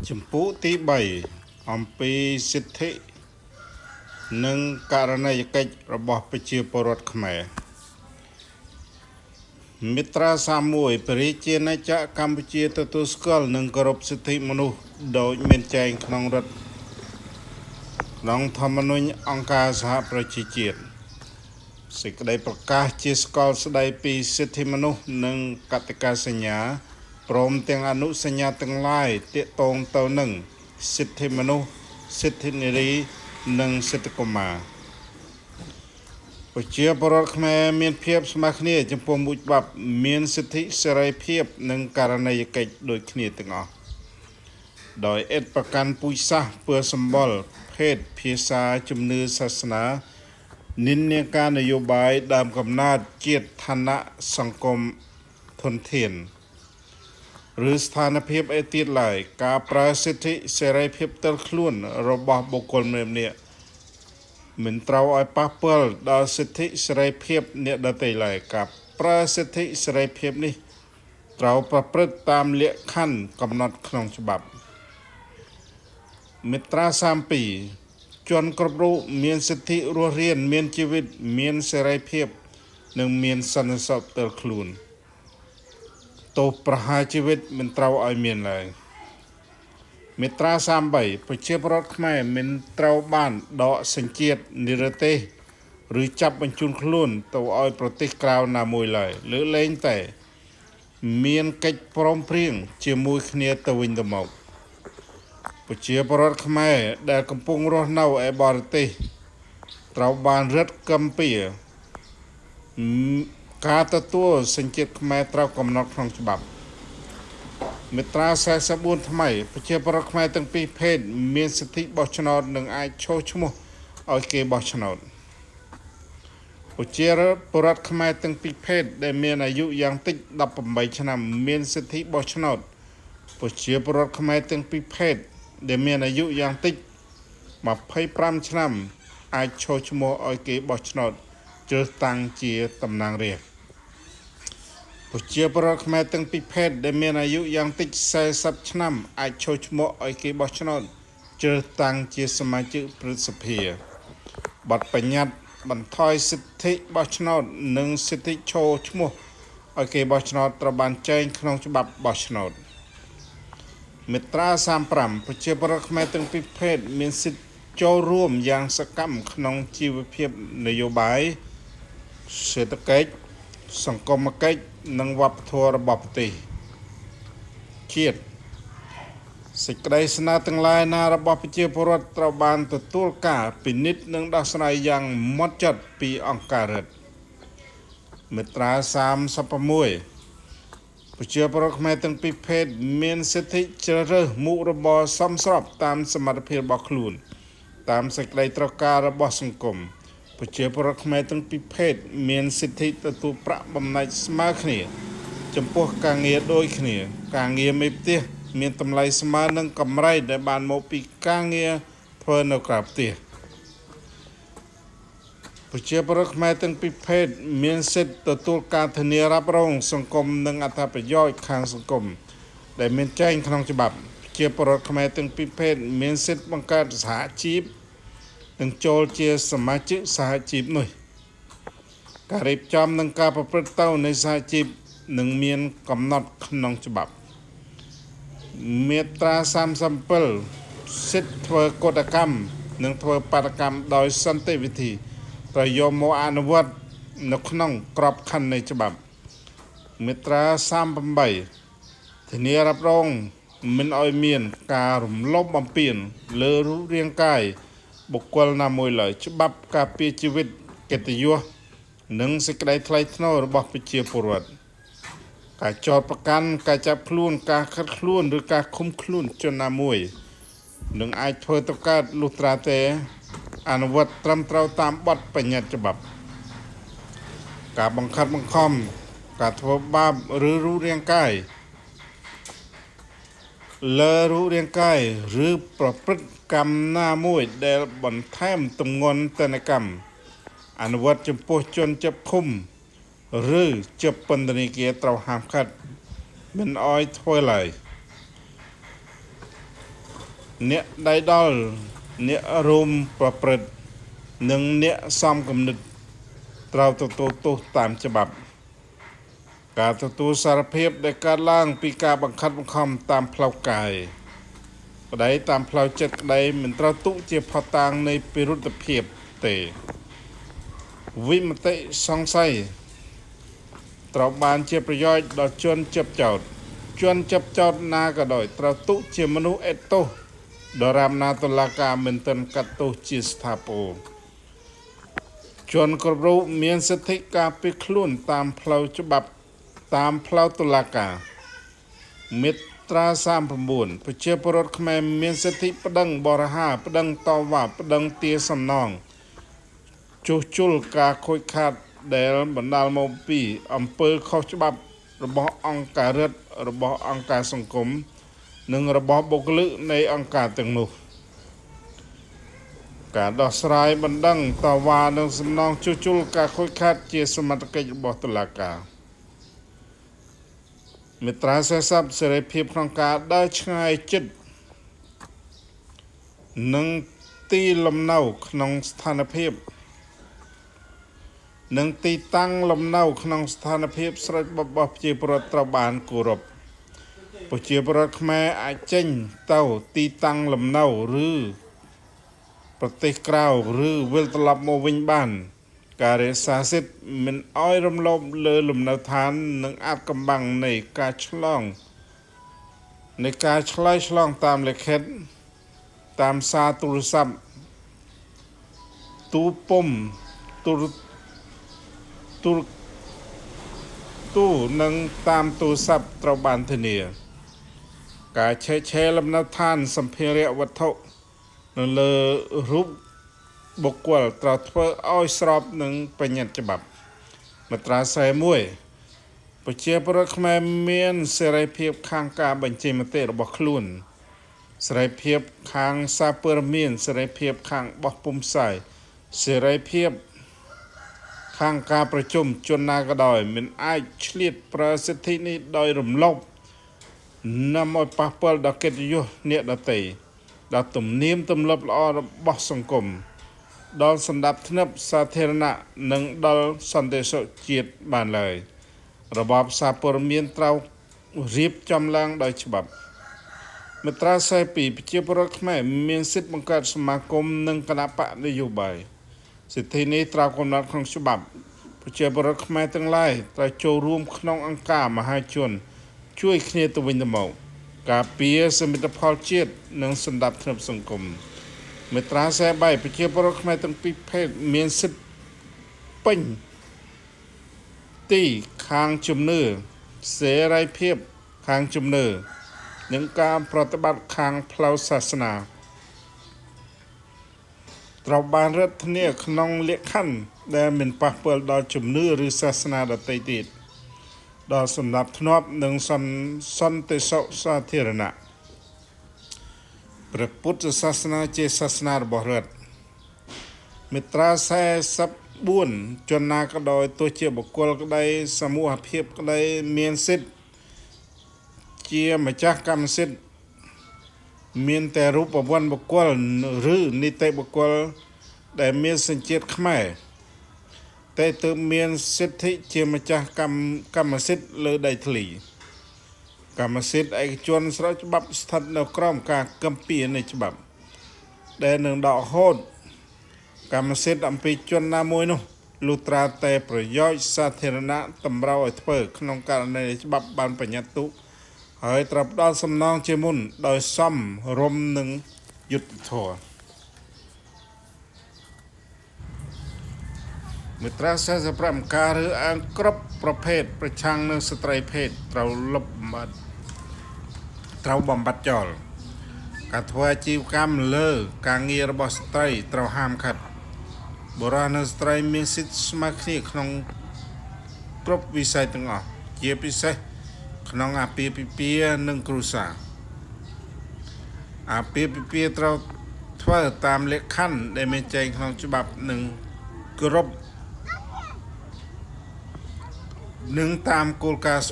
ជំពូកទី3អំពីសិទ្ធិនិងករណីយកិច្ចរបស់ប្រជាពលរដ្ឋខ្មែរមាត្រា31ព្រះរាជាណាចក្រកម្ពុជាទទួលស្គាល់និងគោរពសិទ្ធិមនុស្សដោយមានចែងក្នុងរដ្ឋក្នុងធម្មនុញ្ញអង្គការសហប្រជាជាតិសេចក្តីប្រកាសជាសកលស្តីពីសិទ្ធិមនុស្សនិងកតិកាសញ្ញាព្រមទាំងអនុសញ្ញាទាំងឡាយទាក់ទងទៅនឹងសិទ្ធិមនុស្សសិទ្ធិនារីនិងសិទ្ធិកុមារប្រជាពលរដ្ឋខ្មែរមានភាពស្មើគ្នាចំពោះមុខច្បាប់មានសិទ្ធិសេរីភាពនិងករណីយកិច្ចដូចគ្នាទាំងអស់ដោយឥតប្រកាន់ពូជសាសន៍ពណ៌សម្បុរភេទភាសាជំនឿសាសនានិន្នាការនយោបាយដើមកំណើតជាតិឋានៈសង្គមធនធានឬស្ថានភាពអីទៀតឡើយការប្រើសិទ្ធិសេរីភាពផ្ទាល់ខ្លួនរបស់បុគ្គលម្នាក់ៗមិនត្រូវឲ្យប៉ះពាល់ដល់សិទ្ធិសេរីភាពអ្នកដទៃឡើយការប្រើសិទ្ធិសេរីភាពនេះត្រូវប្រព្រឹត្តតាមលក្ខខណ្ឌកំណត់ក្នុងច្បាប់មាត្រា32ជនគ្រប់រូបមានសិទ្ធិរស់រានមានជីវិតមានសេរីភាពនិងមានសន្តិសុខផ្ទាល់ខ្លួនទោសប្រហារជីវិតមិនត្រូវឲ្យមានឡើយមាត្រា33ប្រជាពលរដ្ឋខ្មែរមិនត្រូវបានដកសញ្ជាតិនិរទេសឬចាប់បញ្ជូនខ្លួនទៅឲ្យប្រទេសក្រៅណាមួយឡើយលើកលែងតែមានកិច្ចព្រមព្រៀងជាមួយគ្នាទៅវិញទៅមកប្រជាពលរដ្ឋខ្មែរដែលកំពុងរស់នៅឯបរទេសត្រូវបានរឹតកម្ពៀការទទួលសញ្ជាតិខ្មែរត្រូវកំណត់ក្នុងច្បាប់មាត្រា44ថ្មីប្រជាពលរដ្ឋខ្មែរទាំងពីរភេទមានសិទ្ធិបោះឆ្នោតនិងអាចឈរឈ្មោះឲ្យគេបោះឆ្នោតប្រជាពលរដ្ឋខ្មែរទាំងពីរភេទដែលមានអាយុយ៉ាងតិច18ឆ្នាំមានសិទ្ធិបោះឆ្នោតប្រជាពលរដ្ឋខ្មែរទាំងពីរភេទដែលមានអាយុយ៉ាងតិច25ឆ្នាំអាចឈរឈ្មោះឲ្យគេបោះឆ្នោតជ្រើសតាំងជាតំណាងរាស្ត្រប្រជាពលរដ្ឋខ្មែរទាំងពីរភេទដែលមានអាយុយ៉ាងតិច40ឆ្នាំអាចឈរឈ្មោះឲ្យគេបោះឆ្នោតជ្រើសតាំងជាសមាជិកព្រឹទ្ធសភាបទបញ្ញត្តិបន្ថយសិទ្ធិបោះឆ្នោតនិងសិទ្ធិឈរឈ្មោះឲ្យគេបោះឆ្នោតត្រូវបានចែងក្នុងច្បាប់បោះឆ្នោតមាត្រា35ប្រជាពលរដ្ឋខ្មែរទាំងពីរភេទមានសិទ្ធិចូលរួមយ៉ាងសកម្មក្នុងជីវភាពនយោបាយសេដ្ឋកិច្ចសង្គមកិច្ចនិងវប្បធម៌របស់ប្រទេសជាតិសេចក្តីស្នើទាំងឡាយណារបស់ប្រជាពលរដ្ឋត្រូវបានទទួលការពិនិត្យនិងដោះស្រាយយ៉ាងហ្មត់ចត់ពីអង្គការរដ្ឋមាត្រា36ប្រជាពលរដ្ឋខ្មែរទាំងពីរភេទមានសិទ្ធិជ្រើសរើសមុខរបរសមស្របតាមសមត្ថភាពរបស់ខ្លួនតាមសេចក្តីត្រូវការរបស់សង្គមប្រជាពលរដ្ឋខ្មែរទាំងពីរភេទមានសិទ្ធិទទួលប្រាក់បំណាច់ស្មើគ្នាចំពោះការងារដូចគ្នាការងារមេផ្ទះមានតម្លៃស្មើនឹងកម្រៃដែលបានមកពីការងារធ្វើនៅក្រៅផ្ទះប្រជាពលរដ្ឋខ្មែរទាំងពីរភេទមានសិទ្ធិទទួលការធានារ៉ាប់រងសង្គមនិងអត្ថប្រយោជន៍ខាងសង្គមដែលមានចែងក្នុងច្បាប់ប្រជាពលរដ្ឋខ្មែរទាំងពីរភេទមានសិទ្ធិបង្កើតសហជីពនិងចូលជាសមាជិកសហជីពនោះការរៀបចំនិងការប្រព្រឹត្តទៅនៃសហជីពនឹងមានកំណត់ក្នុងច្បាប់មាត្រា37សិទ្ធិធ្វើកុដកម្មនិងធ្វើបាតកម្មដោយសន្តិវិធីត្រូវយកមកអនុវត្តនៅក្នុងក្របខ័ណ្ឌនៃច្បាប់មាត្រា38ធានារ៉ាប់រងមិនឲ្យមានការរំលោភបំពានលើរូបរាងកាយបុគ្គលណាមួយឡើយច្បាប់ការពារជីវិតកិត្តិយសនិងសេចក្តីថ្លៃថ្នូររបស់ប្រជាពលរដ្ឋការចោទប្រកាន់ការចាប់ខ្លួនការឃាត់ខ្លួនឬការឃុំខ្លួនជនណាមួយនឹងអាចធ្វើទៅកើតលុះត្រាតែអនុវត្តត្រឹមត្រូវតាមបទបញ្ញត្តិច្បាប់ការបង្ខិតបង្ខំការធ្វើបាបឬរូបរាងកាយលើរូបរាងកាយឬប្រព្រឹត្តកម្មណាមួយដែលបន្ថែមទម្ងន់ទណ្ឌកម្មអនុវត្តចំពោះជនជាប់ឃុំឬជាប់ពន្ធនាគារត្រូវហាមឃាត់មិនឲ្យធ្វើឡើយ អ្នកដៃដល់អ្នករួមប្រព្រឹត្តនិងអ្នកសមគំនិតត្រូវទទួលទោសតាមច្បាប់ ការទទួលសារភាពដែលកើតឡើងពីការបង្ខិតបង្ខំតាមផ្លូវកាយក្តីតាមផ្លូវចិត្តក្តីមិនត្រូវទុកជាភស្តុតាងនៃពិរុទ្ធភាពទេវិមតិសង្ស័យត្រូវបានជាប្រយោជន៍ដល់ជនជាប់ចោតជនជាប់ចោតណាក៏ដោយត្រូវទុកជាមនុស្សអេតទោសដរាបណាតុលាការមិនទាន់កាត់ទោសជាស្ថាពរជនគ្រប់រូបមានសិទ្ធិការពារខ្លួនតាមផ្លូវច្បាប់តាមផ្លូវតុលាការមាត្រា39ប្រជាពលរដ្ឋខ្មែរមានសិទ្ធិប្តឹងបរិហារប្តឹងតវ៉ាប្តឹងទារសំណងជួសជុលការខូចខាតដែលបណ្ដាលមកពីអំពើខុសច្បាប់របស់អង្គការរដ្ឋរបស់អង្គការសង្គមនិងរបស់បុគ្គលិកនៃអង្គការទាំងនោះការដោះស្រាយបណ្ដឹងតវ៉ានិងសំណងជួសជុលការខូចខាតជាសមត្ថកិច្ចរបស់តុលាការមាត្រា40សេរីភាពក្នុងការដើរឆ្ងាយចិត្តនិងទីលំនៅក្នុងស្ថានភាពនិងទីតាំងលំនៅក្នុងស្ថានភាពស្រេចរបស់ប្រជាពលរដ្ឋត្រូវបានគោរពប្រជាពលរដ្ឋខ្មែរអាចចេញទៅទីតាំងលំនៅឬប្រទេសក្រៅឬវិលត្រឡប់មកវិញបានការរក្សាសិទ្ធិមិនឲ្យរំលោភលើលំនៅឋាននិងអាចកំបាំងនៃការឆ្លងនៃការឆ្លើយឆ្លងតាមលិខិតតាមសារទូរស័ព្ទទូពុំទូរទូរទូនិងតាមទូរស័ព្ទត្រូវបានធានាការឆែកឆេរលំនៅឋានសម្ភារៈវត្ថុនៅលើរូបបុគ្គលត្រូវធ្វើឲ្យស្របនឹងបញ្ញត្តិច្បាប់មាត្រា41ប្រជាពលរដ្ឋខ្មែរមានសេរីភាពខាងការបញ្ចេញមតិរបស់ខ្លួនសេរីភាពខាងសារព័ត៌មានសេរីភាពខាងបោះពុម្ពផ្សាយសេរីភាពខាងការប្រជុំជនណាក៏ដោយមិនអាចឆ្លៀតប្រើសិទ្ធិនេះដោយរំលោភនាំឲ្យប៉ះពាល់ដល់កិត្តិយសអ្នកដទៃដល់ទំនៀមទម្លាប់ល្អរបស់សង្គមដល់សន្តិភាពសាធារណៈនិងដល់សន្តិសុខជាតិបានឡើយរបបសារព័ត៌មានត្រូវរៀបចំឡើងដោយច្បាប់មាត្រា42ប្រជាពលរដ្ឋខ្មែរមានសិទ្ធិបង្កើតសមាគមនិងគណបក្សនយោបាយសិទ្ធិនេះត្រូវកំណត់ក្នុងច្បាប់ប្រជាពលរដ្ឋខ្មែរទាំងឡាយត្រូវចូលរួមក្នុងអង្គការមហាជនជួយគ្នាទៅវិញទៅមកការពារសមិទ្ធផលជាតិនិងសន្តិភាពសង្គមមាត្រា43ប្រជាពលរដ្ឋខ្មែរទាំងពីរភេទមានសិទ្ធិពេញទីខាងជំនឿសេរីភាពខាងជំនឿនិងការប្រតិបត្តិខាងផ្លូវសាសនាត្រូវបានរដ្ឋធានាក្នុងលក្ខខណ្ឌដែលមិនប៉ះពាល់ដល់ជំនឿឬសាសនាដទៃទៀតដល់សន្តិភាពនិងសន្តិសុខសាធារណៈព្រះពុទ្ធសាសនាជាសាសនារបស់រដ្ឋមាត្រា44ជនណាក៏ដោយទោះជាបុគ្គលក្តីសមូហភាពក្តីមានសិទ្ធិជាម្ចាស់កម្មសិទ្ធិមានតែរូបវន្តបុគ្គលឬនីតិបុគ្គលដែលមានសញ្ជាតិខ្មែរតែទើបមានសិទ្ធិជាម្ចាស់កម្មសិទ្ធិលើដីធ្លីកម្មសិទ្ធិឯកជនស្របច្បាប់ស្ថិតនៅក្រោមការគំពារនៃច្បាប់ដែលនឹងដកហូតកម្មសិទ្ធិអំពីជនណាមួយនោះលុះត្រាតែប្រយោជន៍សាធារណៈតម្រូវឲ្យធ្វើក្នុងករណីច្បាប់បានបញ្ញត្តិទុកហើយត្រូវផ្ដល់សំណងជាមុនដោយសមរម្យនិងយុត្តិធម៌មាត្រា45ការរើសអើងគ្រប់ប្រភេទប្រឆាំងនឹងស្ត្រីភេទត្រូវលុបបំបាត់ត្រូវបំបត្តិចោលការធ្វើអាជីវកម្មលើការងាររបស់ស្ត្រីត្រូវហាមឃាត់បុរសនិងស្ត្រីមានសិទ្ធិស្មើគ្នាក្នុងគ្រប់វិស័យទាំងអស់ជាពិសេសក្នុងអាពាហ៍ពិពាហ៍និងគ្រួសារអាពាហ៍ពិពាហ៍ត្រូវធ្វើតាមលក្ខខណ្ឌដែលមានចែងក្នុងច្បាប់និងគ្រប់និងតាមគោលការណ៍